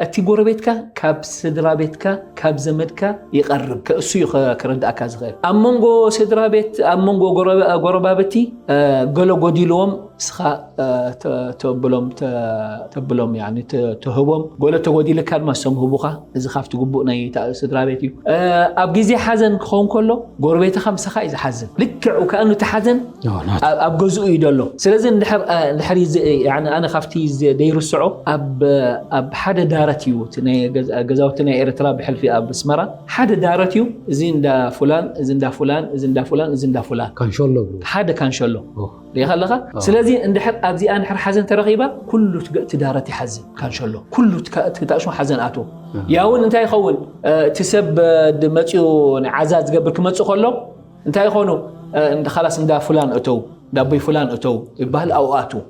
እቲ ጎረቤትካ ካብ ስድራ ቤትካ ካብ ዘመድካ ይቐርብ። ከእሱ እዩ ከ- ክረዳእካ ዝኽእል። ኣብ መንጎ ስድራ ቤት፣ ኣብ መንጎ ጎረባ- ጎረባብቲ፣ እ፣ ገሎ ጎዲልዎም፣ እስኻ፣ እ፣ ተ- ተብሎም ተ- ተብሎም፣ ያኒ ተ- ተህቦም። ገሎ ተጎዲልካ ድማ እሶም ህቡኻ። እዚ ካብቲ ግቡእ ናይ ታ- ስድራ ቤት እዩ። እ፣ ኣብ ግዜ ሓዘን ክኸውን ከሎ ጎረቤትኻ ምሳኻ እዩ ዝሓዝን። ልክዕ ከኣኑ እቲ ሓዘን ኣብ ኣብ ገዝኡ እዩ ደሎ። ስለዚ እንድሕር፣ እ፣ እንድሕር ይዝ- ያኒ ኣነ ካብቲ ዝ- ደይርስዖ ኣብ ኣብ ሓደ ዳረት እዩ እቲ ናይ ገዛ- ገዛውቲ ናይ ኤርትራ ብሕልፊ ኣብ ኣስመራ ሓደ ዳረት እዩ። እዚ እንዳ ፉላን፣ እዚ እንዳ ፉላን፣ እዚ እንዳ ፉላን፣ እዚ እንዳ ፉላን። ካንሸሎ ብሎ ሓደ ካንሸሎ ኦ፣ ሪኢኻ ኣለኻ። ስለዚ እንድሕር ኣብዚኣ እንድሕር ሓዘን ተረኺባ ኩሉ ትገ- ትዳረት ይሓዝን ካንሸሎ ኩሉ ትካ- ትታእሽሙ ሓዘን ኣቶ ያውን እንታይ ይኸውን? እ፣ እቲ ሰብ እ፣ ድ- መፂኡ ንዓዛ ዝገብር ክመፅእ ከሎ እንታይ ይኾኑ? እ፣ እንደ- ኻላስ እንዳ ፉላን እተው፣ እንዳ ኣቦይ ፉላን እተው ይበሃል። ኣብኡ ኣትዉ።